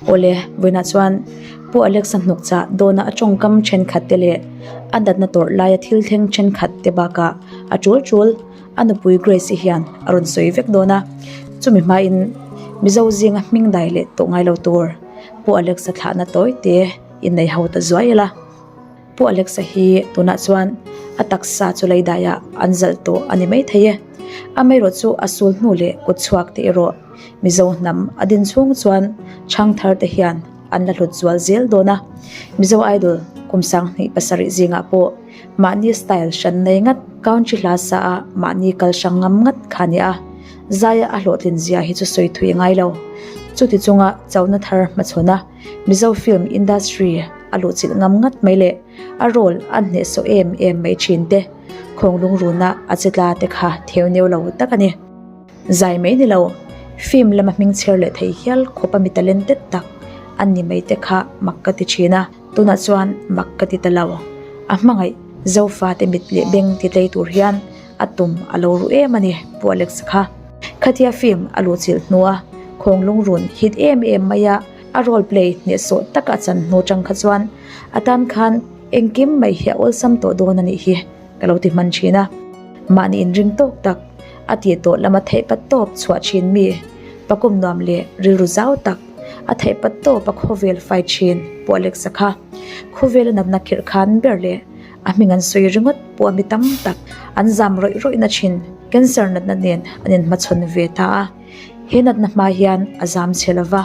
Awle, vawiinah chuan Pu Alex-a hnukchah dawna a tawngkam thenkhat te leh a natna tawrh laia thil thleng thenkhat te bakah a tul tul a nupui Grace-i hian a rawn sawi vek dawn a. Chumi hmain Mizo zinga hming dai leh tawh ngai lo tur Pu Alex-a thlahna tawi te innei ho ta zuai ila. Pu Alex-a hi tunah chuan a taksa chu lei daiah an zalh tawh a ni maithei e. Amaherawh chu a sul hnu leh kut chhuak te erawh Mizo hnam a din chhung chuan chhangthar te hian an la hlut zual zel dawn a. Mizo Idol kum 2007 zingah pawh mahni style hran nei ngat country hla sa a mahni kal hrang ngam ngat kha a ni a. Zaia a hlawhtlin zia hi chu sawi thui a ngai lo. Chuti chunga chona thar hmachhawn a Mizo film industry a luhchilh ngam ngat mai leh a role a hnehsawh em em mai thin te khawnglung runa a che tla te kha theu neu lo tak a ni. Zai mai ni lo, film lama hming chher leh thei hial khawpa mi talented tak an ni mai te kha mak ka ti thin a, tunah chuan mak ka ti ta lo. A hmangaih Zofate mit leh beng ti tlei tur hian a tum a lo ru em a ni, Pu Alex kha. Khatia film a luhchilh hnua khawnglung run hit em em mai a, a role play hnehsawh taka a chan hnu tang kha chuan a tan khan engkim mai hi a awlsam tawh dawn a nih hi ka lo ti hman thin a. Mahni inring tawk tak a tih tawh lama theih pat tawp chhuah thin mi pakum nuam leh rilru zau tak a theih pat tawp a khawvel fai thin Pu Alexa kha khawvela natna khirh khan ber leh a hming an sawi ringawt pawh mi tam tak an zam rawih rawih na thin cancer natna nen an inhmachhawn ve ta a. He natna hma hian a zam chhe lo va,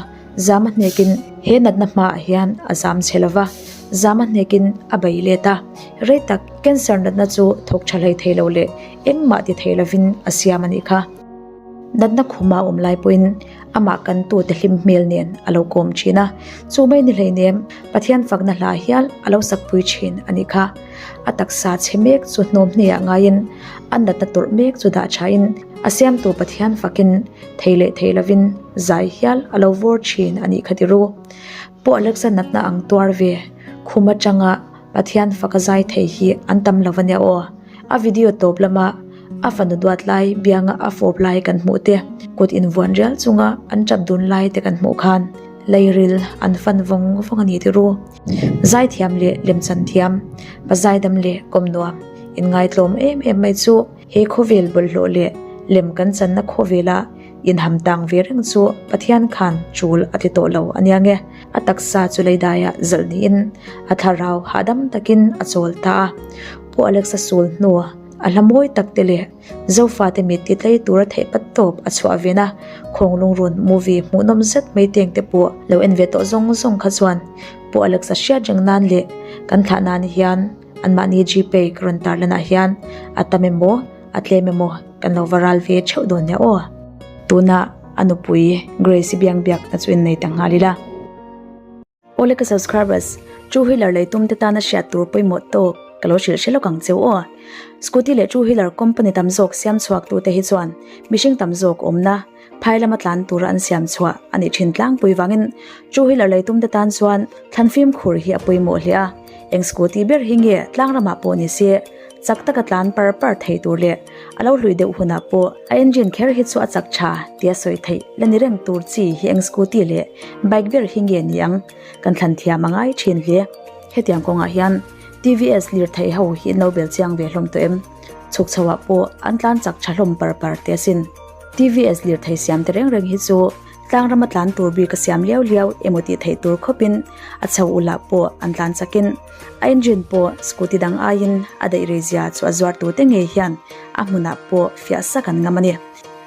zam a hnekin he natna hmaah hian a zam chhe lo va, zam a hnekin a bei let a. Rei tak cancer natna chu thawk tha hlei thei lo leh engmah ti thei lovin a siam a nih kha. Natna khuma awm lai pawhin amah kantute hlim hmel nen a lo kawm thin a, chu mai ni hleinem Pathian fakna hla hial a lo sakpui thin a nih kha. A taksa chhe mek chu hnawm hneah ngaiin a natna tawrh mek chu dah thain a siamtu Pathian fakin thei leh thei lovin zai hial a lo vawr thin a nih kha ti ru. Pu Alexa natna ang tuar ve khum atanga Pathian faka zai thei hi an tam lo ania aw. A video tawp lama a fanu duat lai bianga a fawp lai kan hmuh te, kut invuan rial chunga an tap dun lai te kan hmuh khan leiril an fan vawng vawng a ni ti ru. Zaithiam leh lemchan thiam, pa zaidam leh kawm nuam inngaitlawm em em mai chu he khawvel bawlhhlawh leh lem kan channa khawvela inham tang ve reng chu Pathian khan chul a ti tawh lo a nia nge. A taksa chu leidaiah zalh niin a thlarau hahdam takin a chawl ta a. Pu Alexa sul hnu a hla mawi tak te leh Zofate mit ti tlei tura theih pat tawp a chhuah ven a, Khawnglungrun movie hmuhnawm zet mai teng te pawh lo en ve tawh zawng zawng kha chuan Pu Alex a hriat reng nan leh kan thlah nan hian anmahni Gpay ka rawn tar lanah hian a tam emaw a tlem emaw kan lo va ral ve theuh dawn nia aw. Tunah a nupui Grace-i biang biakna chu innei ta nghal ila. Awle ka subscribers, two wheeler lei tum te tana hriat tur pawimawh tawk ka lo hrilh hre lawk ang cheu aw. Scooty leh two wheeler company tam zawk siam chhuak tu te hi chuan mihring tam zawk awmna phai lama tlan tura an siam chhuah a nih thin tlangpui vangin two wheeler lei tum te tan chuan thlan fimkhur hi a pawimawh hle a. Eng scooty ber hi nge tlang ramah pawh ni se chak taka tlan par par thei tur leh a lo hlui deuh hunah pawh a engine kher hi chu a chak tha tia sawi theih la ni reng tur chi hi eng scooty leh bike ber hi nge ni ang kan thlan thiam a ngai thin hle. Hetiang kawngah hian TVS lirthei ho hi an lo bel chiang ve hlawm tawh em? Chhuk chho ah pawh an tlan chak tha hlawm par par teh asin. TVS lirthei siam te reng reng hi chu Tlang rama tlan tur bik a siam liau liau emaw tih theih tur khawpin a chho ulah pawh an tlan chakin a engine pawh scooty dang aiin a daih rei zia chu a zuar tute ngei hian a hmunah pawh fiah sak an ngam a ni.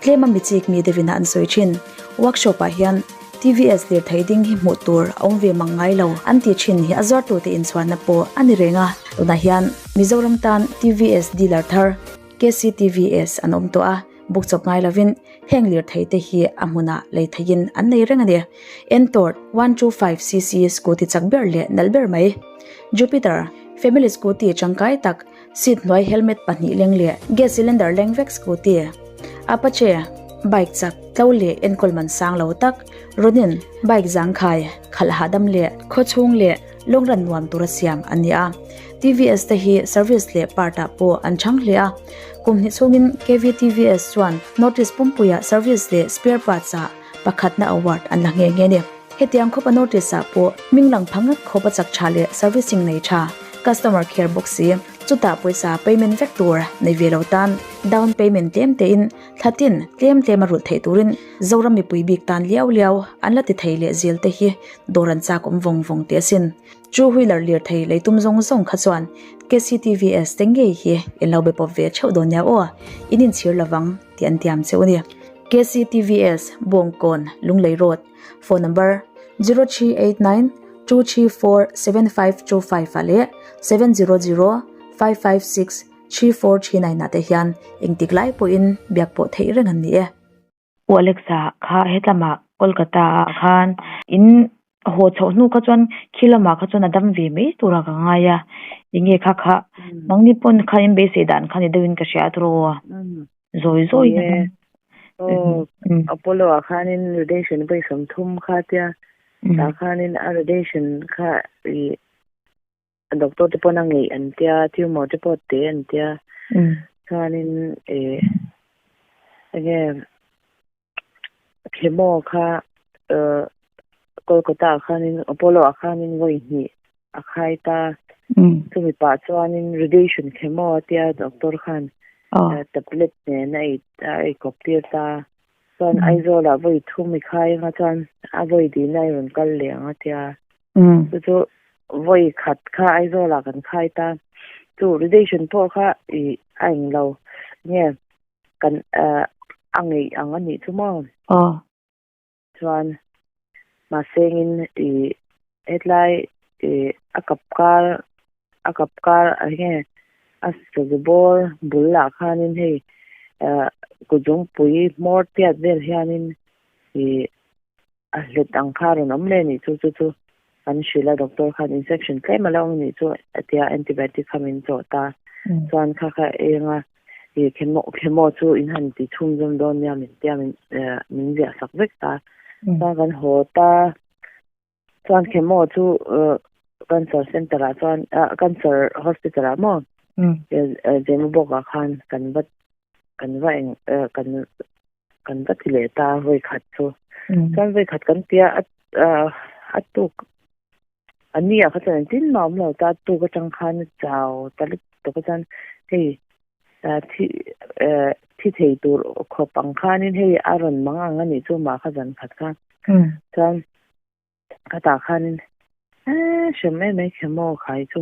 Tlema mi chik mi deuhin a an sawi thin. Workshop ah hian TVS lirthei ding hi hmuh tur a awm ve mang ngai lo an tih thin hi a zuar tute inchhuanna pawh a ni reng a. Tunah hian Mizoram tan TVS dealer thar KCTVS an awm tawh a. Buk chawp ngai lovin heng lirthei te hi a hmunah lei theihin an nei reng a ni. Ntorq 125 cc scooty chak ber leh nalh ber mai. Jupiter family scooty tangkai tak, seat hnuai helmet pahnih leng leh gas cylinder leng vek scooty. Apache bike chak tlo leh enkawl man sang lo tak, Ronin bike zangkhai, khalh hahdam leh khawchhung leh lawng ran nuam tura siam an ni a. TVS te hi service leh part ah pawh an chhang hle a. Kum hnih chhungin KVTVS chuan North East pumpuia service leh spare parts ah pakhatna award an la nghe nghe a ni. Hetiang khawpa North East ah pawh hming lang pha ngat khawpa chak tha leh servicing nei tha, customer care bawk si, chutah pawisa payment vek tur nei ve lo tan down payment tlem tein thla tin tlem tlem a rulh theih turin Zoram mipui bik tan liau liau an la ti thei leh zel te hi dawr an chak awm vawng vawng teh asin. Two wheeler lirthei lei tum zawng zawng kha chuan KCTVS te ngei hi in lo be pawp ve theuh dawn nia aw, in inchhir lovang tih an tiam cheu a ni. KCTVS, Bawngkawn, Lunglei Road, Phone number, 0389 234 7525 ah leh 700 556 3439 ah te hian engtik lai pawhin biak pawh theih reng an ni e. U Alexa kha hetlama Kolkata ah khan in haw chhoh hnu kha chuan khi lamah kha chuan a dam ve mai tur a ka ngai a, enge kha kha nangni pawn kha in beisei dan kha ni deuhin ka hria tawh a, zawi zawiin a dam. Aw Apollo ah khanin radiation vawi 30 kha tia tah khanin a radiation kha ih A doctor te pawn a ngeih an tia, tumor te pawh te an tia. Chuanin eh enge chemo kha eh Kolkata ah khanin Apollo ah khanin vawi hnih a khai ta. Chumi pah chuanin radiation chemo a tia doctor khan tablet nen a ei a ei kawp tir ta. Chuan Aizawl ah vawi thum i khai anga chuan a vawi dihna i rawn kal leh ang a tia. Chu chu vawi khat kha Aizawl ah kan khai ta. Chu radiation pawh kha ih a eng lo nge kan eh a ngeih ang a nih chu maw? Aw. Chuan mahsengin ih hetlai ih a kap kar a kap kar a nge a sazu bawr bul ah khanin hei eh kutzungpui hmawr tiat vel hianin ih A hlet ang kha rawn awm leh nih chu chu chu kan hrilh a doctor khan infection tlem a lo awm nih chu a tia antibiotic kha min chawh ta chuan kha kha eng a ih chemo chemo chu in han ti chhum zawm dawn nia min tia min eh min ziah sak vek ta chuan kan haw ta chuan chemo chu eh cancer center ah chuan ah cancer hospital ah maw eh Zemabawk ah khan kan va kan va eng eh kan kan va ti leh ta vawi khat chu chuan vawi khat kan tia a a tuk a ni ah kha chuan engtin mah a awm lo ta a tuk atang khan a chau ta lutuk a chuan hei thi eh thi thei tur khawp ang khanin hei a rawn mang ang a nih chu mah kha zan khat kha chuan Ka tah khanin eeh hrem em mai khe maw khai chu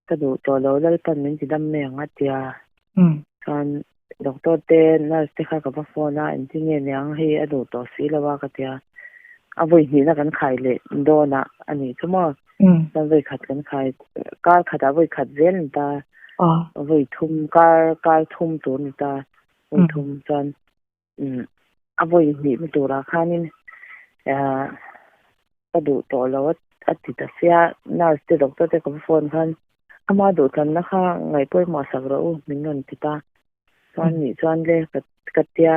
ka duh tawh lo Lalpan min ti dam mai ang a tia chuan doctor te nurse te kha ka va phone a engtin nge niang hei a duh tawh si lo a ka tia a vawi hnihna kan khai leh dawn ah a nih chu maw chuan vawi khat kan khai kar khatah vawi khat zel a ni ta vawi thum kar kar thum tur a ni ta vawi thum chuan A vawi hnih na turah khanin ahh ka duh tawh lo a ti ta sia, nurse te doctor te ka va phone khan ama duhthlanna kha ngaih pawimawh sak rawh u min rawn ti ta. Chuan nih chuan le ka tia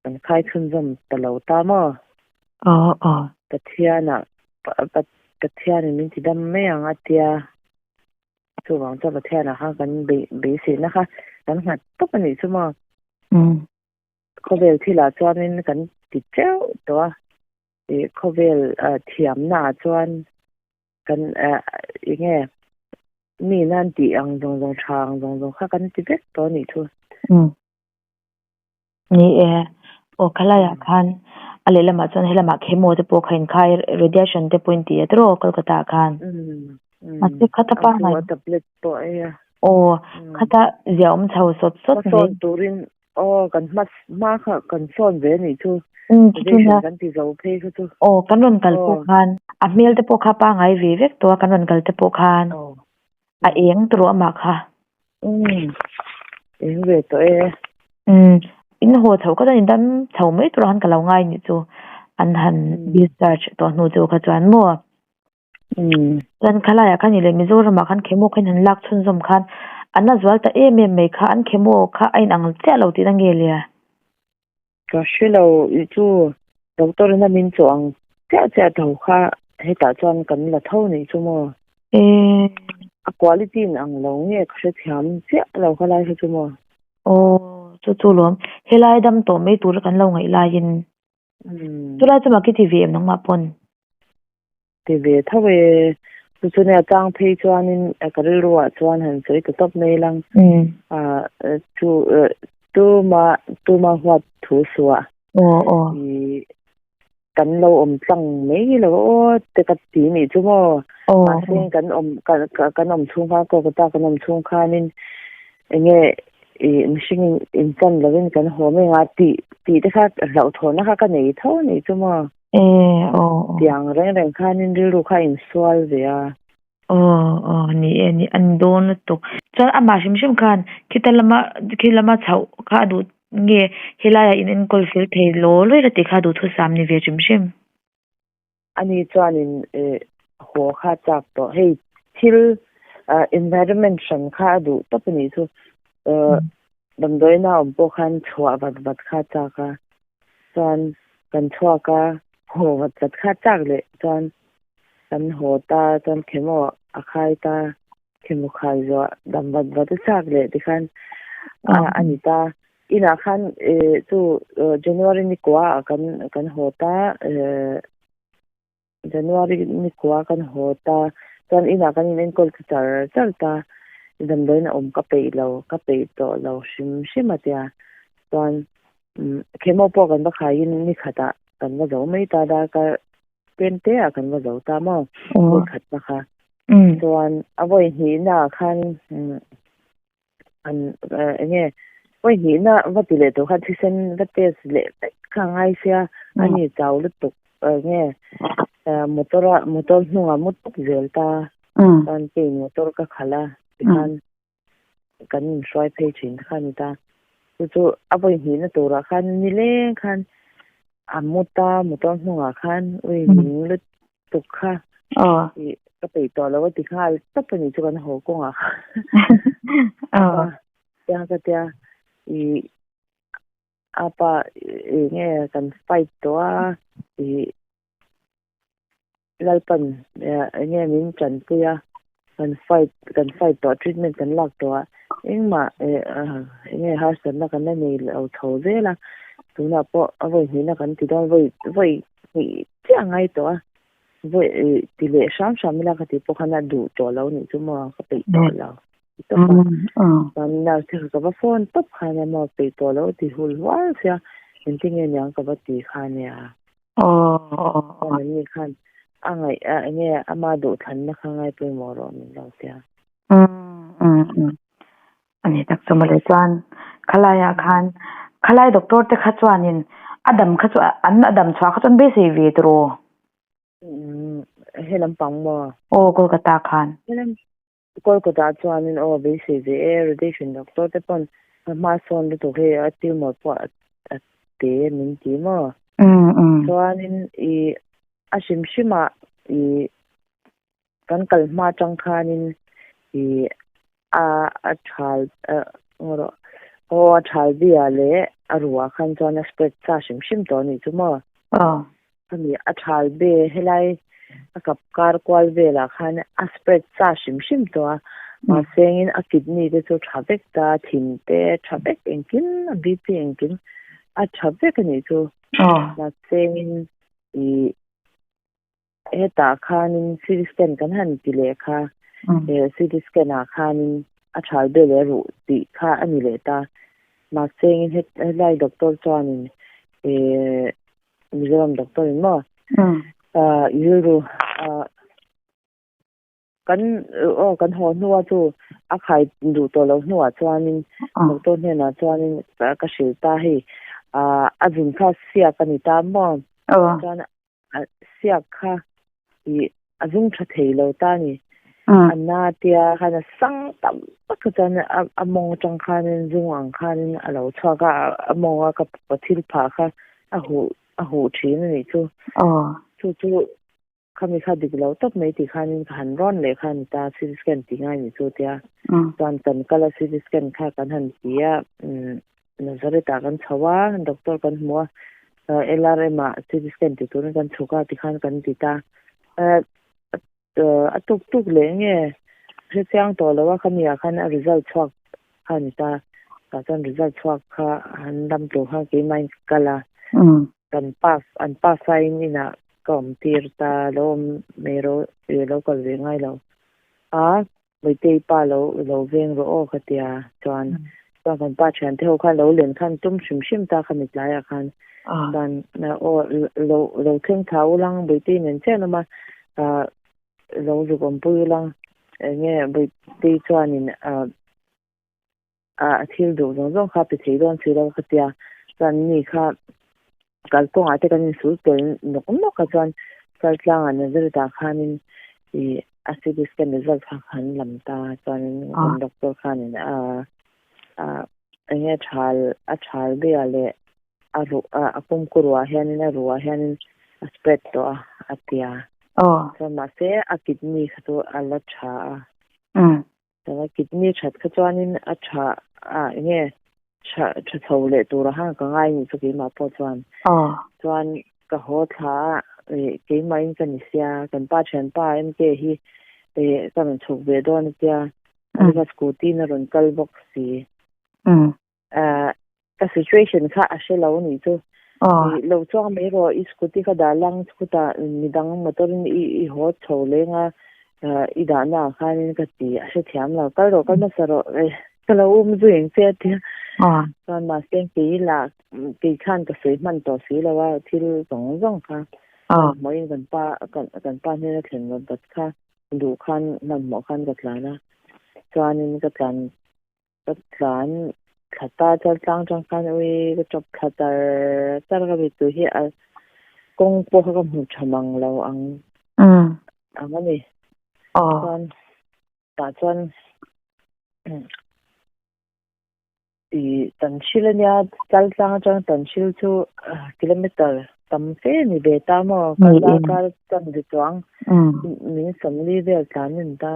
kan khai chhunzawm ta lo ta maw? Aw aw. Pathianah Pathianin min ti dam mai ang a tia. Chuvang chuan Pathianah khan kan beiseina kha kan nghat tawp a nih chu maw? Khawvel thilah chuanin kan ti teuh tawh a, ih khawvel thiamnaah chuan kan eng nge mi nan tih ang zawng zawng tha ang zawng zawng kha kan ti vek tawh a nih chu. Ni e, aw khalaiah khan a lehlamah chuan helamah chemo te pawh kha inkhai radiation te pawh in ti a tiraw Kolkata ah khan. Mahse khata pangngai tablet pawh ei a. Aw khata zia awm chho sawt sawt mai. Hmasawn turin aw kan hma hma kha kan sawn ve anih chu radiation kan ti zo phei kha chu. Aw kan rawn kal pawh khan a hmel te pawh kha pangngai ve vek tawh a kan rawn kal te pawh khan a eng tawh amah kha. Umm, eng ve tawh e. Umm, in haw chho kha chuan in dam chho mai tur ang khan ka lo ngai nih chu. An han discharge tawh hnu chu kha chuan maw. Umm. Chuan khalaiah khan i leh Mizoramah khan chemo kha in han lak chhunzawm khan an la zual ta em em mai kha an chemo kha a inang chiah lo tihna nge le? Ka hre lo i chu doctor in a min chawh ang chiah chiah tho kha hetah chuan kan la tho nih chu maw? Eee. A quality in ang lo nge ka hre thiam chiah lo kha lai kha chu maw? Aw chu chu lawm helai dam tawh mai tura kan lo ngaih laiin. Chulai chu mak i ti ve em nangmah pawn? Ti ve tho e. Chu chu nia chang phei chuanin ka rilru ah chuan han sawi ta tawp mai lang. Chu tuma tuma huat thu suah. I kan lo awm tlang mai lo aw te ka ti nih chu maw. Mahse kan awm kan awm chhung khan Kolkata kan awm chhung khanin enge i mihring in chan lovin kan haw mai anga tih tih te kha hlauhthawnna kha ka nei tho nih chu maw. E aw aw. Tiang reng reng khanin rilru kha a insual ve a. Aw aw ni e ni a ni dawn lutuk. Chuan amah hrim hrim khan khita lama khi lama chhoh kha a duh nge helaiah in enkawl fel thei law law ila tih kha a duhthusam ni ve hrim hrim. Ani chuanin haw kha a chak tawh. Hei thil environment hran kha a duh tawp a nih chu. Damdawiina awm pawh khan chhuah vat vat kha a chak a. Chuan kan chhuak a, haw vat vat kha a chak leh chuan kan haw ta chuan khemaw a khai ta, khemaw khai zuah dam vat vat a chak leh tikhan a ni ta. Inah khan chu January ni kua ah kan kan haw ta, January ni kua kan haw ta chuan inah kan in enkawl ta char char ta, damdawiin a awm ka peih lo, ka peih tawh lo hrim hrim a tia chuan khemaw pawh kan va khaiin ni khatah kan va zo mai ta darkar tlem te ah kan va zo ta maw vawi khat na kha chuan a vawi hnih na ah khan an eng nge vawi hnih na va ti leh tur khan thisen va test leh vek kha a ngai sia a ni chau lutuk eng nge motor a motor hnungah mu tawp zel ta chuan keiin motor ka khalh a tikhan kan inhruai phei thin kha a ni ta. Chu chu a vawi hnihna turah khan nileng khan a mu ta motor hnungah khan ui ning lutuk kha ih ka peih tawh lo a ti nghal tawp a nih chu kan haw kawngah khan tia ka tia ih apa eng nge kan fight tawh a ih Lalpan eng nge min tanpui a, kan fight kan fight tawh a treatment kan lak tawh a, engmah eng nge harsatna kan la nei lo chho zel a, tunah pawh a vawi hnihna kan ti dawn vawi vawi hnih chiah a ngai tawh a, vawi ti leh hram hram ila ka tih pawh khan a duh tawh lo nih chu maw ka peih tawh lo ti tawp a, chuan nurse te kha ka va phone tawp khan a maw peih tawh lo ti hul hual sia engtin nge niang ka va ti kha nia. Chuan an ni khan a ngaih a eng nge ama duhthlanna kha ngai pawimawh rawh min lo tia. A ni tak chu mawle chuan khalaiah khan khalai doctor te kha chuanin a dam kha chu an a dam chhuah kha chuan beisei ve tiraw? He lampang maw? Aw Kolkata khan. Kolkata chuanin aw beisei ve e, radiation doctor te pawn a hma sawn lutuk hei a tumor pawh a te min ti maw? Chuanin i a hrim hrimah i kan kal hma atang khanin i a a thal ngaw aw a thal bia leh a ruah khan chuan a spread sa hrim hrim tawh a nih chu maw? Khami a thal be helai a kap kar kual velah khan a spread sa hrim hrim tawh a, mahse engin a kidney te chu tha vek ta, thin te tha vek engkim a BP engkim a tha vek a nih chu. Mahse engin ih hetah khanin CT scan kan han ti leh kha, CT scan ah khanin a thal be leh ruh tih kha a ni leh ta. Mahse engin helai doctor chuanin ih Mizoram doctor in maw rilru kan aw kan haw hnua chu a khai duh tawh lo hnuah chuanin doctor hnenah chuanin ka hrilh ta hei a zun kha siak a ni ta maw chuan siak kha ih a zung tha thei lo ta a ni. A na tia khan a sang tam tak kha chuan a mawng atang khanin zung ang khanin a lo chhuak a, a mawng a ka thil phah kha a huh a huh thin a nih chu. Chu chu khami kha dik lo tawp mai tih khanin ka han rawn leh kha a ni ta, CT scan tih ngai nih chu tia. Chuan kan kal a CT scan kha kan han ti a, Nazareth ah kan chho a, doctor kan hmu a, LRM ah CT scan ti turin kan chhuk a tikhan kan ti ta. A tuk tuk leh nge hre chiang tawh lo a khami ah khan a result chhuak kha a ni ta. Tah chuan result chhuak kha han lam tur khan keimah in ka kal a. Kan pa an pa faiin inah ka awm tir ta lo awm mai ro i lo kal ve ngai lo a Bawihtei pa lo lo veng rawh aw ka tia chuan chuan kan pa thian te ho khan lo len khan tum hrim hrim ta kha mitlaiah khan chuan aw lo lo thleng thla ulang Bawihtei nen chian awm a lo zuk awmpui ulang enge Bawihtei chuanin a thil duh zawng zawng kha pe thei dawn si lo ka tia chuan ni kha kalkawngah te kan insul tel nawk nawk a chuan Chaltlangah Nazareth ah khanin ih a CT scan result kha kan lam ta chuanin kan doctor khanin a a enge thal a thal bia leh a ruh a pumkuruah hianin a ruhah hianin a spread tawh a a tia chuan mahse a kidney kha chu a la tha a. Chuan a kidney that kha chuanin a tha a enge tha tha chho leh tur a hang ka ngai nih chu keimah pawh chuan. Chuan ka haw thla a ih keimahin ka ni sia kan pa thianpa MK hi ih ka rawn chhuk ve dawn atia ani kha scooty in a rawn kal bawk si. Ka situation kha a hre lo nih chu. Lo chuang mai rawh i scooty kha dah lang khutah midang motor in i haw chho leng a i dahna ah khanin ka ti a hrethiam lo kal rawh kal hmasa rawh ka lo um zui ang che a tia. Chuan mahse kei lah kei khan ka sawi hman tawh si lo a thil zawng zawng kha hmanhmawhin kan pa kan pa hnena thlen rawt vat kha duh khan hmanhmawh khan ka tlan a chuanin ka tlan Ka tlan thla ta chuan tlang tang khan ui ka tawp thla tar tar ka mit tur hi a kawng pawh kha ka hmu tha mang lo ang ang a ni. Chuan tah chuan i Tanhril a nia Chaltlang atang Tanhril chu kilometer tam fe a ni ve ta maw kal darkar chanve chuang min sawmli vel tlan a ni ta.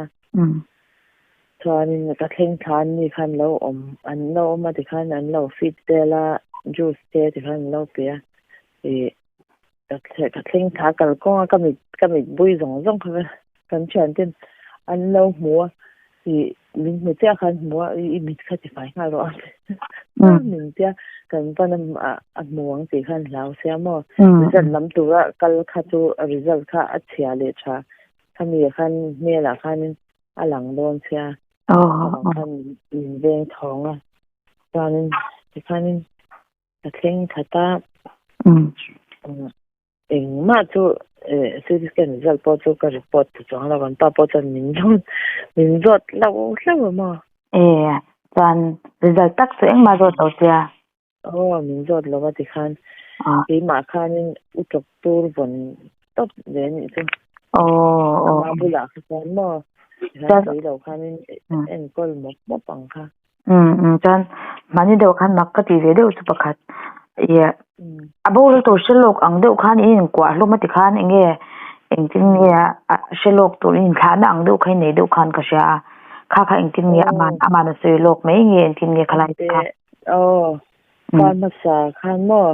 Chuanin ka thleng thla an ni khan lo awm an lo awm a tikhan an lo feed vel a juice te tikhan an lo pe a ih ka ka thleng thla kalkawng a ka mit ka mit bui zawng zawng kha kan thian ten an lo hmu a ih min hmu chiah khan hmu a i mit kha ti fai nghal rawh a min tia kan pan a a hmu ang tih khan hlau sia maw result lam tura kal kha chu result kha a chhia leh tha Khami ah khan hmelah khanin a lang dawn sia avang khan min veng thawng a chuanin tikhanin ka thleng khat a engmah chu CT scan result pawh chu ka report ta chuang lo kan pa pawh chuan min zawt min zawt hlauh hlauh a maw. E chuan result tak chu engmah zawt lo sia. Aw min zawt lo a tikhan keimah khanin u tawp tur vawn tawp ve anih chu. Aw aw. Ama bulah kha chuan maw tikhan sawi lo khanin enkawl mawp mawp ang kha. Um chuan mahni deuh khan mak ka tih ve deuh chu pakhat ih a boral tur hre lawk ang deuh khan in inkuah hlawm a tikhan enge engtin nge a hre lawk tur in inthlahna ang deuh kha i nei deuh khan ka hria a kha kha engtin nge aman a sawi lawk mai nge engtin nge khalai te kha. Aw, pa hmasa khan maw?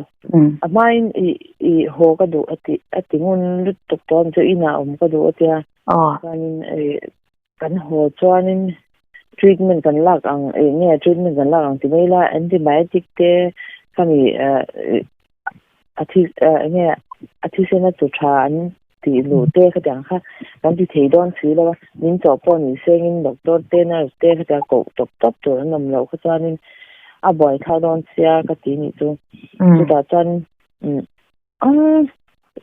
A hmain i i haw ka duh a ti a ti ngun lutuk tawh ang chu inah awm ka duh a tia. Chuanin i kan haw chuanin treatment kan lak ang eng nge treatment kan lak ang ti mai ila antibiotic te khami a thi eng nge a thisen a chu tha an tih luh te khatiang kha kan ti thei dawn si lo a, min chawh pawh ni sengin doctor te nurse te khatiang koh tawp tawp tur an awm loh kha chuanin a buai thlak dawn sia ka ti nih chu chutah chuan umm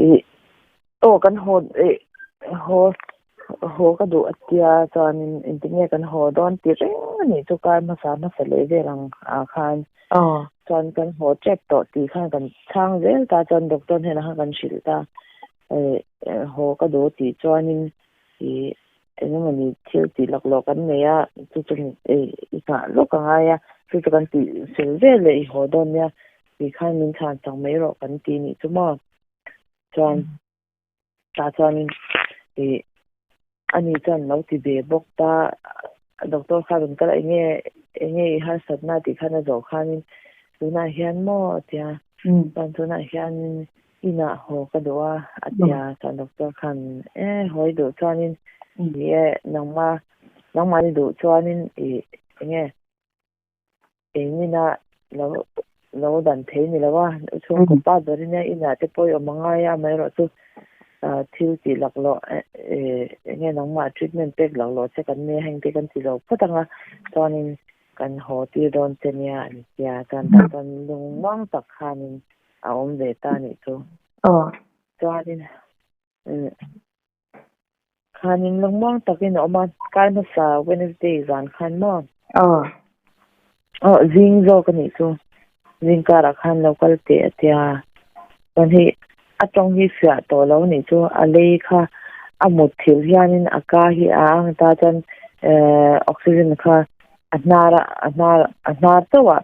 ih aw kan haw ih haw haw ka duh a tia chuanin engtin nge kan haw dawn ti reng a nih chu kar hmasa hmasa leh vel ang ah khan chuan kan haw tep tawh tih khan kan chhang zel ta chuan doctor hnenah khan kan hrilh ta. Haw ka duh tih chuanin ih engemawni thil tih laklawh kan nei a, chu chu i nghah lawk a ngai a, chu chu kan tih fel vel leh i haw dawn nia tih khan min chhan chak mai rawh kan ti nih chu maw. Chuan tah chuanin ih ani chuan lo ti ve bawk ta, doctor kha rawn kal a enge enge i harsatna tih khan a zawh khanin tunah hian maw a tia chuan tunah hianin inah haw ka duh a a tia chuan doctor khan e haw i duh chuanin ni e nangma nangmahni duh chuanin ih enge Engina lo lo dan thei ni lo a, chhungkaw pa berin a inah te pawh i awm a ngai a, amaherawhchu thil tih laklawh eng nge nangmah treatment pek laklawh che kan nia heng te kan ti lo phawt ang a, chuanin kan haw tir dawn che nia an tia, chuan tah chuan lungmuang tak khanin a awm ve ta a nih chu. Chuanin Khanin lungmuang takin a awm a, kai hmasa Wednesday zan khan maw? Aw. Aw, zing zawk a nih chu. Zing karah khan lo kal teh a tia. Chuan hei a tawng hi fiah tawh lo a nih chu, a lei kha a mut thil hianin a ka hi a ang ta chuan eh oxygen kha a hnar a a hnar a hnar chauh ah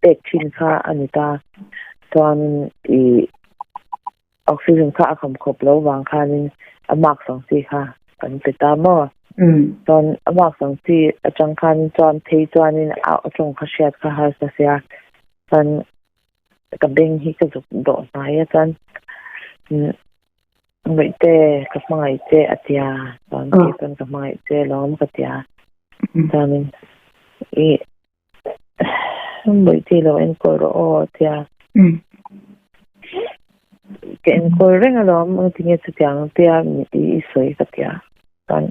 pek thin kha a ni ta. Chuanin ih Oxygen kha a kham khawp lo vang khanin a marks ang chi kha kan pe ta maw? Chuan a marks ang chi atang khanin chuan phei chuanin a tawng kha hriat kha harsa sia. Chuan ka beng hi ka zuk dawh hnai a chuan Mawihte ka hmangaih che a tia chuan kei chuan ka hmangaih che lawm ka tia. Chuanin i Mawihte lo enkawl rawh aw a tia. Ka enkawl reng alawm engtinge chutiang tia i sawi ka tia. Chuan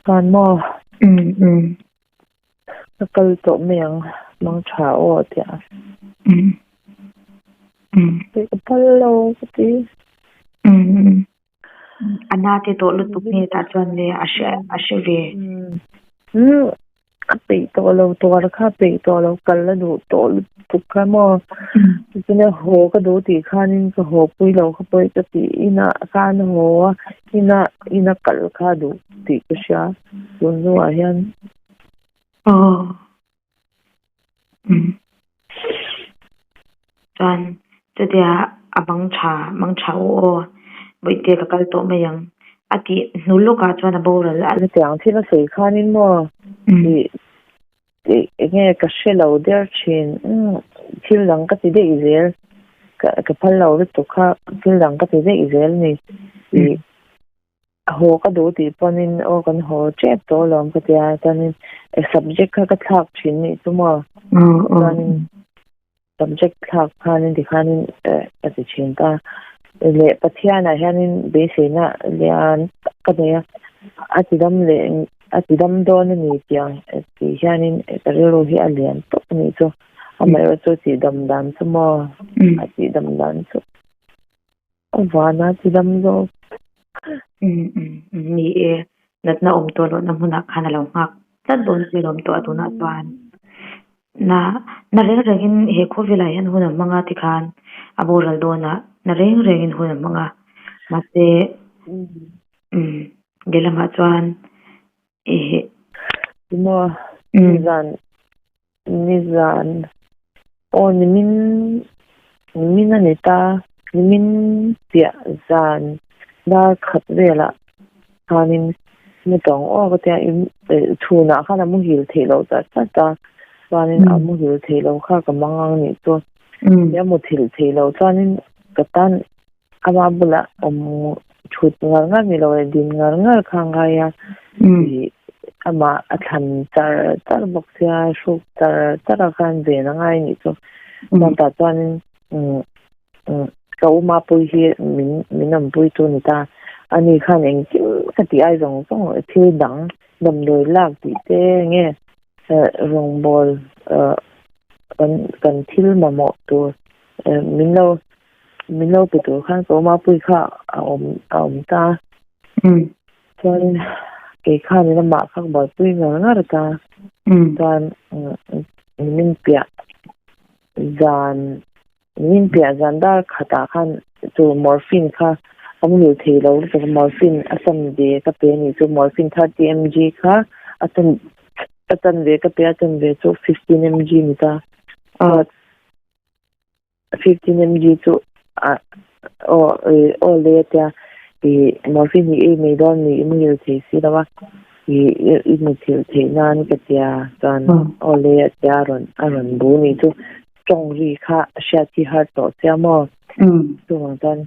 Chuan maw ka kal tawh mai ang mang tha aw a tia. Ka phal lo ka ti. A na te tawh lutuk nge tah chuan le a hre a hre ve. A peih tawh lo tuar kha a peih tawh lo kal a duh tawh lutuk kha maw. Chutia haw ka duh tih khanin ka haw pui lo kha pawh ka tih inah khan haw a ina ina kal kha a duh tih ka hria tun hnuah hian. Aw. Chuan chutia a bang tha bang tha u aw bawihte ka kal tawh mai ang a tih hnu lawkah chuan a boral a. Chutiang thil a sawi khanin maw tih tih eng nge ka hre lo der thin thil dang ka ti daih zel ka ka phal lo lutuk kha thil dang ka ti daih zel a ni tih. A haw ka duh tih pawnin aw kan haw tep tawh alawm ka tia chuanin subject kha ka thlak thin nih chu maw chuanin subject thlak khanin tikhanin ka ti thin ta leh Pathianah hianin beiseina lian tak ka nei a a ti dam leh a ti dam dawn a ni tih ang tih hianin ka rilru hi a lian tawp a nih chu amaherawhchu tih dam dan chu maw a tih dam dan chu. A vana chi dam zawk. Ni e, natna awm tawh lohna hmunah khan a lo nghak tlat dawn che lawm tawh a tunah chuan. Na na reng rengin he khawvelah hian hun a hmang a tikhan a boral dawnah na reng rengin hun a hmang a. Mahse lehlamah chuan ih. Maw nizan Nizan aw nimin nimin a ni ta nimin piah zan dar khat velah khanin mu tawng aw ka tia chhunah khan a muhil theih loh ta tlat a chuanin a muhil theih loh kha ka mang ang nih chu a muthilh theih loh chuanin ka tan ama bulah awm thut ngar ngar ni lo leh din ngar ngar kha a ngai a ih amah a thlan char char bawk sia hruk char char a khan ven a ngai nih chu chuan tah chuanin umm umm ka u mapui hi min min awmpui tu ni ta ani khan engkim ka tih ai zawng zawng thil dang damdawi lak tih te nge rawngbawl kan kan thil mamawh tur min lo Min lo pe tur khan ka awm a, pui kha a awm a awm ta. Chuan kei khanin amah kha ka buaipui ngar ngar ta. Chuan nimin piah zan nimin piah zan dar khatah khan chu morphine kha a muhil thei lo lutuk a, morphine a chan ve ka pe a nih chu morphine 30 mg kha a chan a chan ve ka pe a, a chan ve chu 15 mg ni ta. 15 mg chu a aw aw le a tia ih morphine hi ei mai dawn mi i muhil thei si lo a ih i muthilh theih nan ka tia chuan aw le a tia a rawn a rawn bu ni chu tawng ri kha hriat hi har tawh sia maw chuvang chuan.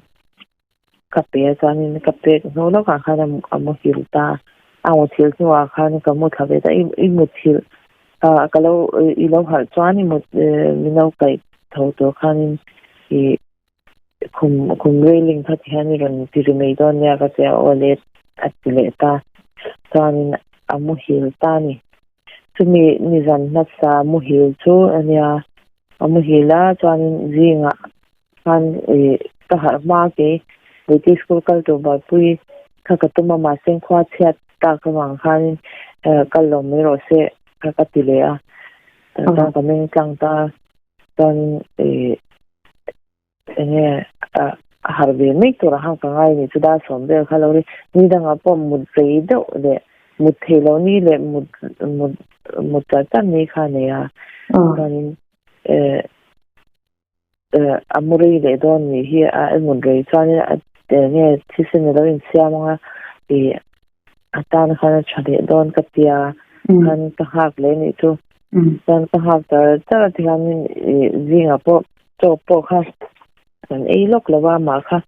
Ka pe a chuanin ka pek hnu lawkah khan a muhil ta a muthilh hnuah khan ka mu thla ve ta i muthilh ah ka lo i lo harh chuan i mut min lo kaih tho tur khanin i khum khum railing kha ti hian i rawn ti ri mai dawn nia ka tia aw le a ti leh ta chuanin a muhil ta a ni chumi nizan hmasa muhil chu ania a muhil a chuanin zingah khan ih ka harh hma kei British school kal tur buaipui kha ka tum a mahse khua chhiat tak avang khanin eh kal lo mai rawh se kha ka ti leh a chuan ka meng tlang ta chuan ih enge ah a harh ve mai tur ah khan ka ngai a ni chu dar sawm vel kha lo ri ni dangah pawh mut rei deuh leh mut theih loh ni leh mut mut mut chat chat ni kha a nei a chuanin eh. A mu rei leh dawn nih hi a mut rei chuanin a nge thisen a lo insiam ang a ih a tan khan a tha leh dawn ka tia khan ka nghak leh nih chu chuan ka nghak char char a tikhanin ih zingah pawh chaw pawh kha kan ei lawk lo a amah kha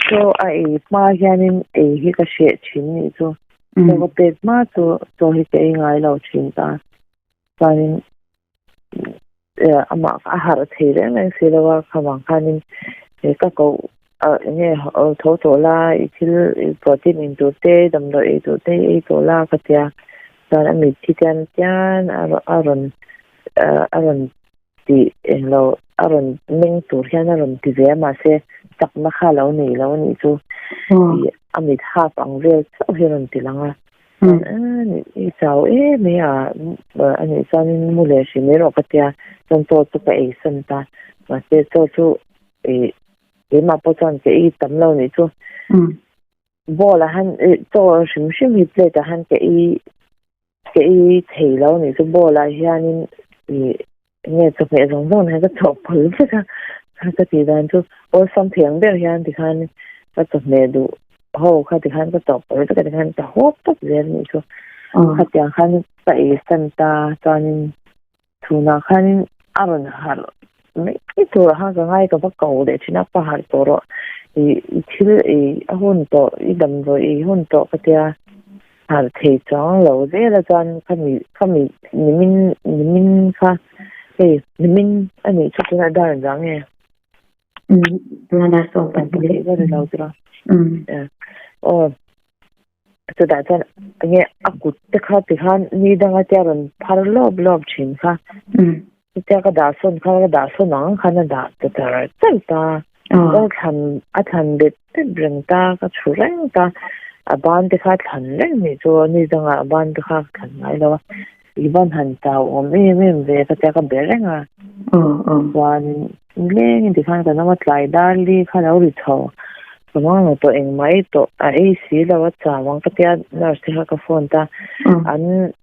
chaw a ei hma hianin ei hi ka hreh thin nih chu chaw ka pek hma chu chaw hi ka ei ngai lo thin ta chuanin amah a harh thei reng reng si lo a khamang khanin ka koh eng nge tho tawh la i thil protein in tur te damdawi ei tur te ei tawh la ka tia chuan a mit thi tian tian a rawn a rawn ti englo a rawn meng tur hian a rawn ti ve a mahse chakna kha a lo nei lo a nih chu a mit hap ang vel chauh hi a rawn ti lang a. I chau em mai a, a nih chuanin mu leh hrim mai rawh ka tia, chuan chaw chu ka ei san ta. Mahse chaw chu ih keimah pawh chuan ka ei tam lo nih chu. Bowl ah han chaw hrim hrim hi plate ah han ka ei ka ei thei lo nih chu bowl ah hianin ih enge chawhmeh zawng zawng hian ka chawhpawlh vek a, ka tih dan chu awlsam thei ang ber hian tikhan ka chawhmeh duh ho kha tikhan ka chawhpawlh vek a tikhan ka hawp tawp zel anih chu khatiang khan ka ei san ta chuanin chhunah khanin a rawn harh mai tur ah khan ka ngai ka va ko leh thin a ka harh tawh rawh ih thil ei a hun tawh i damdawi ei hun tawh ka tia. Harh thei chuang lo zel a chuan khami khami nimin nimin kha hei nimin a nih chu tunah dar engzah nge? Umm tunah dar sawm pan pali. Theih ber lo chu Umm aw chutah chuan enge a kut te kha tikhan ni danga tia rawn phar lawp lawp thin kha. Umm Chutia ka dah sawn khan ka dah sawn ang khan a dah ta char char ta. Ka thlan a thlan bet bet reng ta, ka chhu reng ta. A ban te kha thlan reng nih chu ni dangah a ban te kha ka thlan ngai lo a. I ban han chau awm em em ve ka tia ka be reng a. Chuan nilengin tikhan kan awm a tlai dar li kha lo ri chho. Ka mang lo tawh engmah ei tawh a ei si lo a chau ang ka tia nurse te kha ka phone ta. An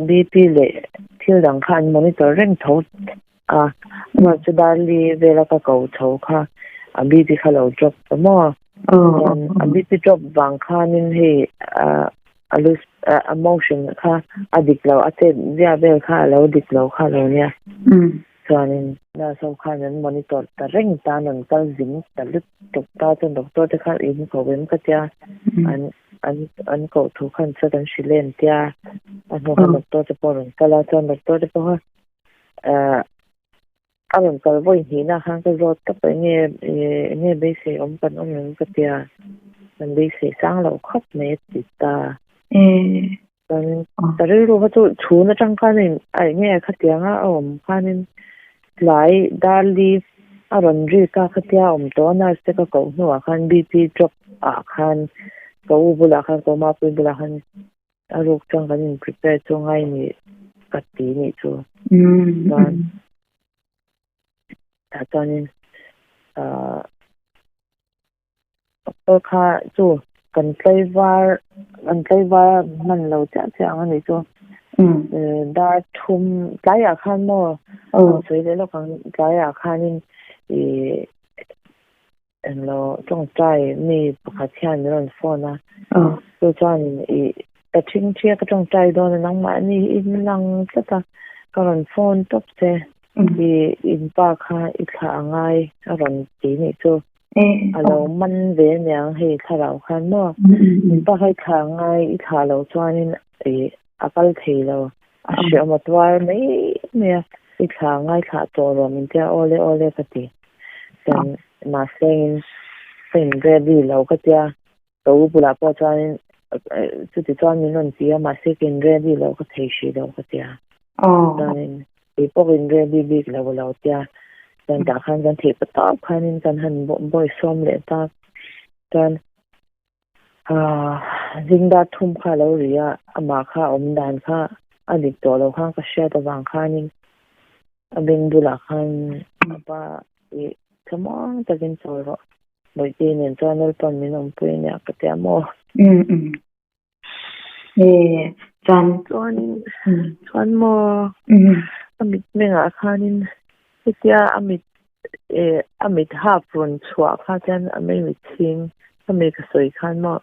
BP leh thil dang kha an monitor reng tho a, amah chu Darli vela ka ko chho kha a BP kha lo drop ta maw? Chuan a BP drop vang khanin hei a lus a motion kha a dik lo a chet zia vel kha a lo dik lo kha lo nia. Chuanin nurse ho khan an monitor ta reng ta an rawn kal zing ta lutuk ta chuan doctor te khan in ko em ka tia an an an koh thu khan chuan an hrilh em tia a hnu khan doctor te pawh a rawn kal a chuan doctor te pawh kha ah a rawn kal vawi hnihna khan ka zawt tawp a enge enge beisei awm kan awm em ka tia kan beisei sang loh khawp mai a ti ta. Chuan ka rilru kha chu chhun atang khanin a eng nge khatianga a awm khanin tlai darli a rawn rik a khatia a awm tawh a nurse te ka koh hnuah khan BP drop ah khan ka u bulah khan ka mapui bulah khan a ruk chuan kan in prepare chu ngai ni ka ti nih chu chuan tah chuanin ahh. Doctor kha chu kan tlaivar kan tlaivar hman lo chiah chiah ang a nih chu. Dar thum tlaiah khan maw an sawi leh lawk ang tlaiah khanin ih englo tawngtai mi pakhat hian min rawn phone a chu chuan ih ka thingthi a ka tawngtai dawn a nangmahni in lang tlat a ka rawn phone tawp che ih inpa kha i thlah a ngai a rawn ti nih chu. A lo man ve aniang hei thlarau khan maw? Min pa kha i thlah ngai i thlah loh chuanin ih a kal thei lo. A hreawm a tuar mai mai a, i thlah ngai thlah tawh rawh min tia awle awle ka ti. Chuan mahse in ka in ready lo ka tia ka u bulah pawh chuanin chuti chuan min rawn ti a mahse ka in ready lo ka thei hrih lo ka tia. Chuanin kei pawh ka in ready bik lo lo tia chuan tah khan kan theih patawp khanin kan han bawi sawm leh ta chuan Aaa zingdar thum kha a lo ri a, amah kha a awm dan kha a dik tawh lo khan ka hriat avang khanin a beng bulah khan a pa ih thlamuang takin chawl rawh, Bawihte nen chuan Lalpan min awmpui ania ka ti a maw? Umm umm. E chuan. Chuanin chuan maw a mitmengah khanin hetia a mit Eh, a mit hap rawn chhuah kha chuan a mei mit chhing a mi ka sawi khan maw.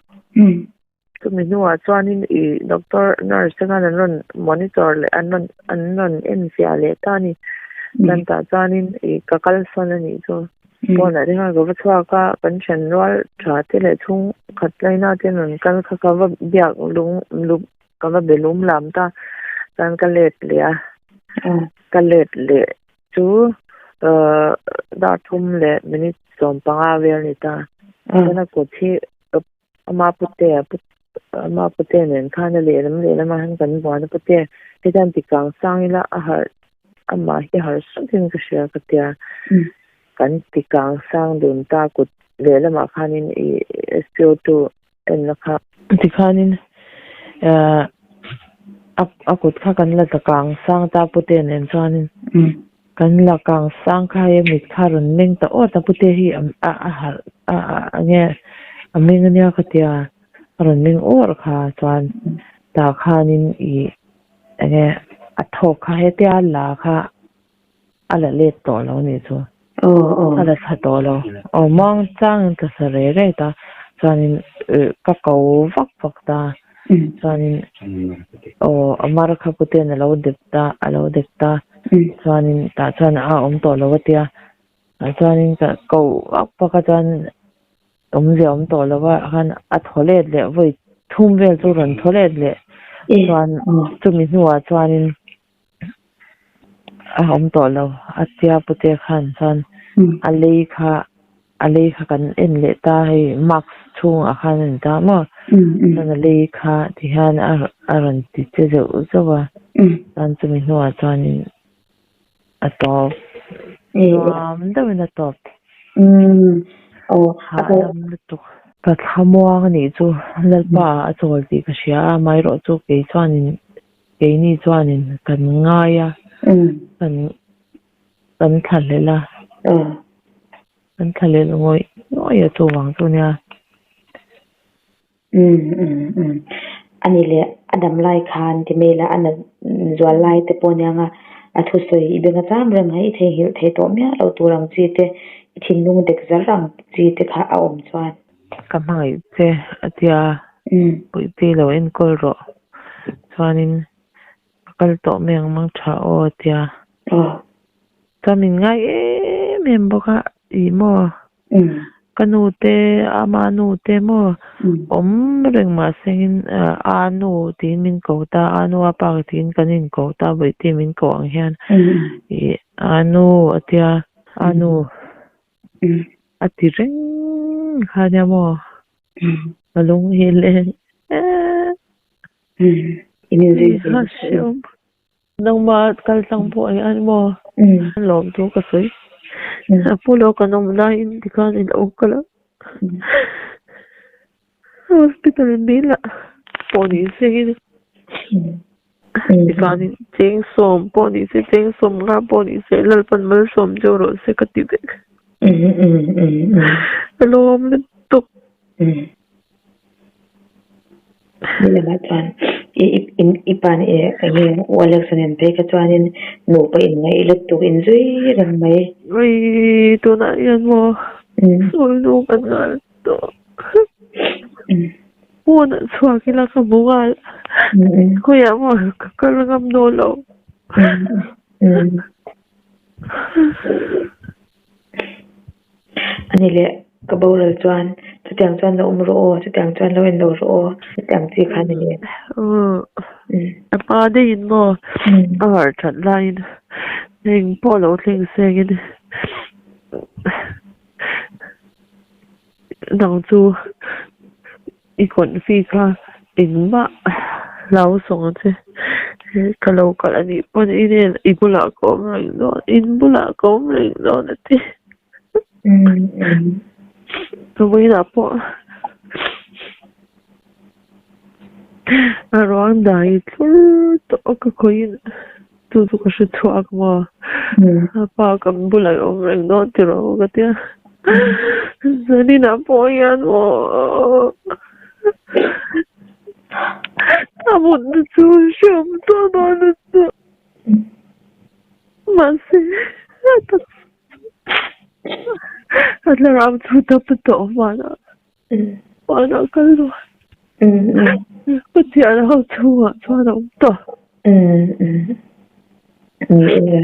Chumi hnuah chuanin i doctor nurse te khan an rawn monitor leh an rawn an rawn en fiah leh ta a ni. Chuan tah chuanin i ka kalsawn a nih chu. Pawnah te khan ka va chhuak a, kan thian rual tha te leh chhungkhat laina te an rawn kal kha ka va biak lung lup ka va be lum lam ta. Chuan ka let leh a, ka let leh Chu dar thum leh minute 15 vel ni ta. Chuan a kut hi ama pute ama pute nen khan a lehlam lehlamah hian kan buan a pute hetiang ti kang sang ila a harh amah hi harh sukin ka hria ka tia. Kan ti kang sang dun ta kut lehlamah khanin i SPO2 enna kha. Tikhanin a kut kha kan la tla kang sang ta pute nen chuanin kan la kang sang kha hei a mit kha a rawn meng ta awt a pute hi a harh a nge a meng ania ka tia a rawn meng awrh kha chuan tah khanin ih enge a thawk kha hetia la kha A la let tawh lo nih chu. A la thla tawh lo. Aw muang changin ka sa rei rei ta. Chuanin ka ko vak vak ta. Chuanin aw a mar kha puten a lo dep ta a lo dep ta. Chuanin tah chuan a awm tawh lo a tia. Tah chuanin ka ko vak vak a chuan awmzia awm tawh lo a khan a thaw let leh vawi thum vel chu rawn thaw let leh. Chuan chumi hnuah chuanin. A awm tawh lo a tia pute khan chuan a lei kha a lei kha kan en leh ta hei mask chhungah khan a ni ta maw chuan a lei kha ti hian a a rawn ti che zeuh zeuh a chuan chumi hnuah chuanin a tawp nuam deuhin a tawp hahdam lutuk. Ka thlamuang anih chu Lalpa a chawl tih ka hria a amaherawhchu kei chuanin Keini chuanin kan ngai a, kan kan thlahlel a, kan thlahlel ngawih ngawih a chuvang chu nia. Umm umm umm ani leh a dam lai khan ti mai la a nat zual lai te pawh aniang a, a thusawi i beng a cham reng a, i theihnghilh thei tawh miah loh tur ang chi te, i thinlung dek zar ang chi te kha a awm chuan. Ka hmangaih che a tia Puihpui lo enkawl rawh chuanin ka kal tawh mai ang mang tha aw a tia. Chuan min ngai em em bawk a ih maw ka nu te ama nu te maw awm reng mahsengin a nu tiin min ko ta a nu a pa tiin kan inko ta Bawihte min ko ang hian ih a nu a tia a nu. A ti reng kha nia maw? Ka lung hi leng em. Nangmah kal tlang pawh hian maw lawm thu ka sawi. A pu lo kan awm laiin tikhan i lo kal a. Hospital bill ah pawh ni sengin tikhanin cheng sawm pawh ni se cheng sawm nga pawh ni se Lalpan malsawm deuh rawh se ka ti vek. Ka lawm lutuk. Lamah chuan i pa nih enge U Alex-a nen phei kha chuanin nupa inngaih lutuk inzui reng mai. Ui tunah hian maw sawi nu kan nghal tawh. Pawn ah chhuak ila ka hmu nghal. Khawiah maw ka kal ngam dawn lo. Ani leh. boral chuan chutiang chuan lo awm rawh aw, chutiang chuan lo en lo rawh aw, chutiang chi kha ni le. A pa deuhin maw a harh that laiin eng pawh lo thleng sengin nang chu I confi kha engmah hlau sawng ang che. Ka lo kal a nih pawn i nen i bulah ka awm reng dawn, in bulah ka awm reng dawn a ti. Vawiinah pawh a ruang dai thlur tawh a ka khawihin chu chu ka hre chhuak maw? A pa kan bulah i awm reng dawn tiraw ka tia. Zaninah pawh hian maw a mutna chu hreawm tawh dawn a chu. Mahse a taksa chu a thlarau chu dap tawh hmanah. Hmanah kal lo. Pathian ho chhungah chuan a awm tawh. Ni e,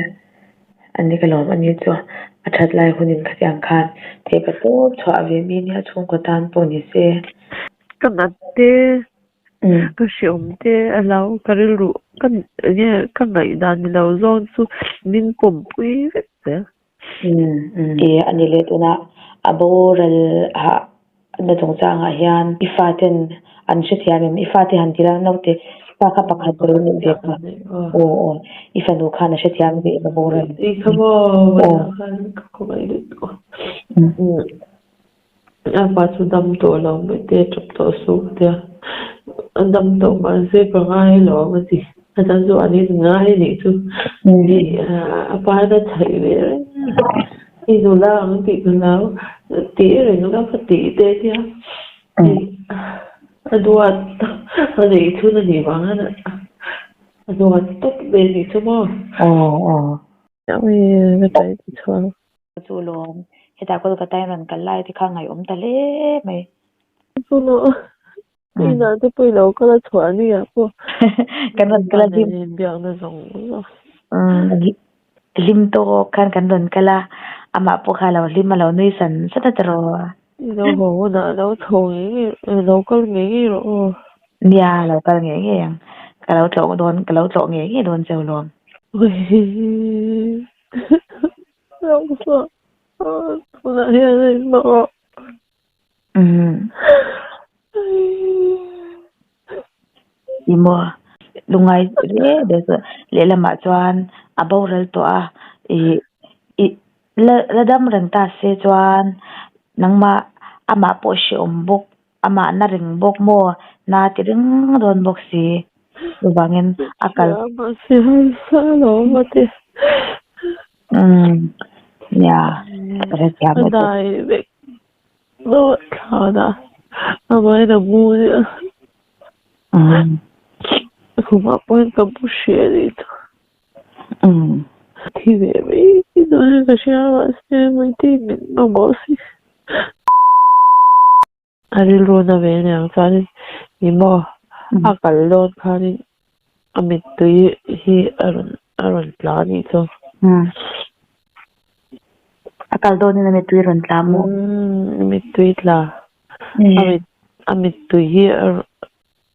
ani ka lawm ani chu a that lai hunin khatiang khan theih pa tawp chhuah ve mi nia chhungkaw tan pawh ni se. Ka nat te, ka hreawm te a lo ka rilru ka enge ka ngaihdan ni lo zawng chu min pawmpui vek zel. E a ni leh tunah a boral ah na chungchangah hian i faten an hrethiam em? I fate han ti la naute pa kha pakhat alo nih ve kha aw aw i fanu khan a hrethiam ve em a boral? I kha maw vawiinah khan ka khawngaih lutuk a pa chu dam tawh lo mai te tap tawh suh ka tia a dam tawh mahse ka ngai lo a ti a tan chu an in ngai a nih chu a pa hian a chhaih ve reng a i nula ang tih ka hlau tih reng la ka tih te tia a duat a neih chhun a nih vang hian a duat tawp ve a nih chu maw. Ka tai ti chhuak. Chu lawm, hetah Kolkata in rawn kal lai te kha ngaihawm ta hle mai. Chu lawm, inah te pawh i lo kal a chhuah ni ah pawh. Kan rawn kal a hlim. Inbiakna zawng zawng. Hlim tawk khan kan rawn kal a, amah pawh kha a lo hlim a lo nui san san a tiraw. I lo haw hunah lo chho ngei ngei, lo kal ngei ngei rawh aw. Nia, lo kal ngei ngei ang. Ka lo tlawh dawn, ka lo tlawh ngei ngei dawn cheu lawm. Ih maw lungngai hle ber chu lehlamah chuan a boral tawh a ih ih la la dam reng ta se chuan nangmah amah pawh hrehawm bawk amah na reng bawk maw na ti reng dawn bawk si chuvangin a kal umm nia ka hrethiam lutuk. Umm. Thi ve mai dawn in ka hria mahse Maitei min mamawh si. A rilru na ve aniang chuanin ih maw a kal dawn khanin a mittui hi a rawn a rawn tla a nih chu. Umm. A kal dawnin a mittui a rawn tla maw? Umm mittui tla. A mit a mittui hi a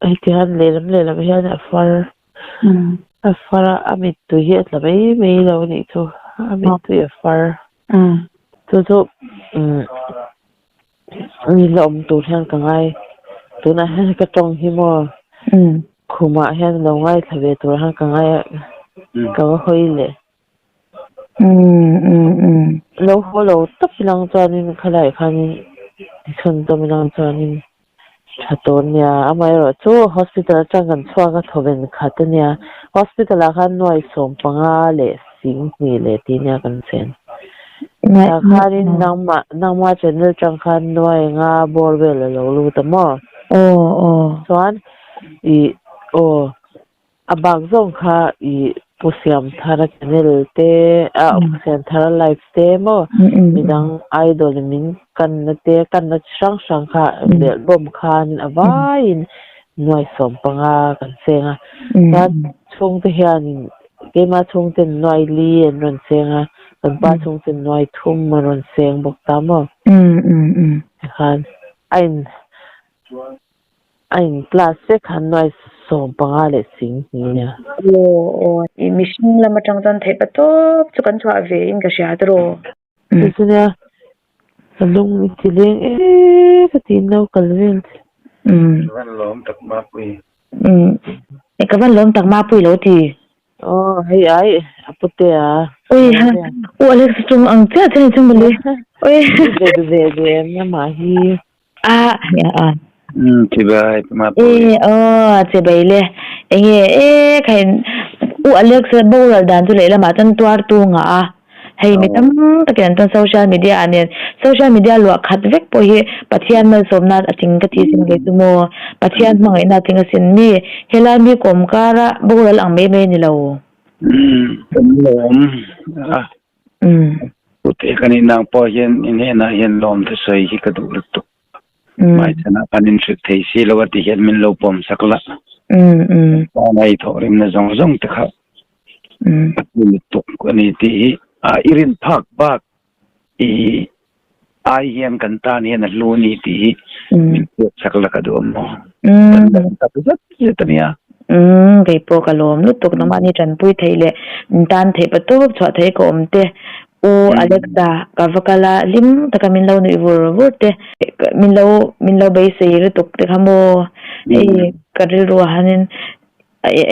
heti hian lehlam lehlam hian a far a far a, a mittui hi a tla mai mai lo a nih chu a mittui a far. Chu chu umm mi la awm tur hian ka ngai tunah hian ka tawng hi maw khumah hian lo ngaithla ve tur hian ka ngai a ka va hawi leh. Lo haw lo tawp ilang chuanin khalaiah khanin chhun zawm ilang chuanin tha tur ania amaherawh chu hospital atang kan chhuak a thawven khat ania hospital ah khan nuai sawm panga leh sing hnih leh tih ania kan chen tah khanin nangmah nangma channel atang khan nuai nga bawr vel alo lut a maw chuan ih aw. A bak zawng kha i Pu Siamthara channel te, a Pu Siamthara live te maw midang idol in min kanna te, kanna chi hrang hrang kha belh bawm khan a vaiin nuai sawm panga kan cheng a. Chuan chhungte hianin keima chhungten nuai li an rawn cheng a, kan pa chhungten nuai thum an rawn cheng bawk ta maw. Tikhan a in a in class vek khan nuai 15 leh 10,000 a nia. Aw aw i mihring lam atang chuan theih pa tawp chu kan chhuah ve in ka hria tiraw. Chu chu nia ka lung i ti leng e ka ti in lo kal vel che. Umm. Ka van lawm tak mapui. Umm. Ka van lawm tak mapui lo ti. Aw hei ai a pute a. Oi ha u Alex chung ang chiah chiah ni chung mawle. Oi. Ve ve ve em amah hi. A a. Umm chibai mapui. E aw chibai le. Enge e khain u Alex boral dan chu lehlamah chuan tuar tu ngah a. Hei mi tam takin an chuan social media ah nen social media luah khat vek pawh hi Pathian malsawmna a tling ka ti sin kei chu maw Pathian hmangaihna a tling asin mi helai mi kawm kara boral ang mai mai a ni lo. Kan lawm a pute ka nih nang pawh hian i hnenah hian lawm thusawi hi ka duh lutuk. Hmaichhanah kan inhrilh thei si lo a ti hian min lo pawm sak la. Tana i thawhrimna zawng zawng te kha a ti lutuk a ni tih hi a i rin phak bak i ai hian kan tan hian a hlu a ni tih hi min hriat sak la ka duh a maw. Kan lawm tak zet zet a nia. Umm kei pawh ka lawm lutuk nangmahni tanpui theih leh tan theih pa tawp chhuah theih ka awm te U Alexa ka va kal a hlim taka min lo nuih vur vur te min lo min lo beisei lutuk te kha maw hei ka rilru ah hianin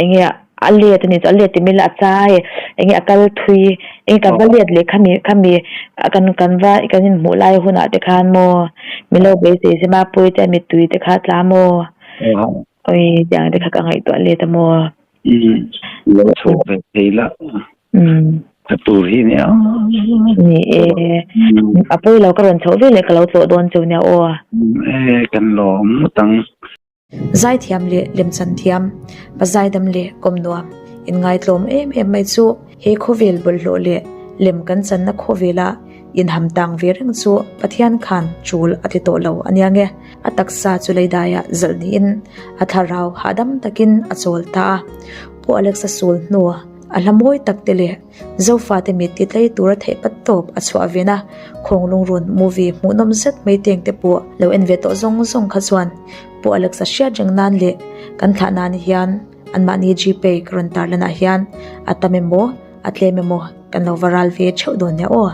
eng nge a let a ni chu a let tih mila a chai eng nge a kal thui eng ka va let leh khami khami kan kan va kan inhmuh lai hunah te khan maw min lo beisei se mapui te mittui te kha a tla maw. Oi tiang te kha ka ngaihtuah let a maw. Umm lo chhuak ve thei la. Umm. Ka tur hi nia. Ni e. A pawi lo ka rawn chhoh ve leh ka lo tlawh dawn cheu nia aw. E kan lawm ngawt ang. Zaithiam leh lemchan thiam, pa zaidam leh kawm nuam inngaitlawm em em mai chu he khawvel bawlhhlawh leh lem kan channa khawvela Inham tang ve reng chu Pathian khan chul a ti tawh lo a nia nge. A taksa chu leidaiah zalh niin a thlarau hahdam takin a chawl ta a. Pu Alexa sul hnu a hla mawi tak te leh Zofate mit ti tlei tura theih pat tawp a chhuah ven a, Khawnglungrun movie hmuhnawm zet mai teng te pawh lo en ve tawh zawng zawng kha chuan Pu Alexa hriat reng nan leh kan thlah nan hian anmahni Gpay ka rawn tarlanah hian a tam emaw a tlem emaw kan lo va ral ve theuh dawn nia aw.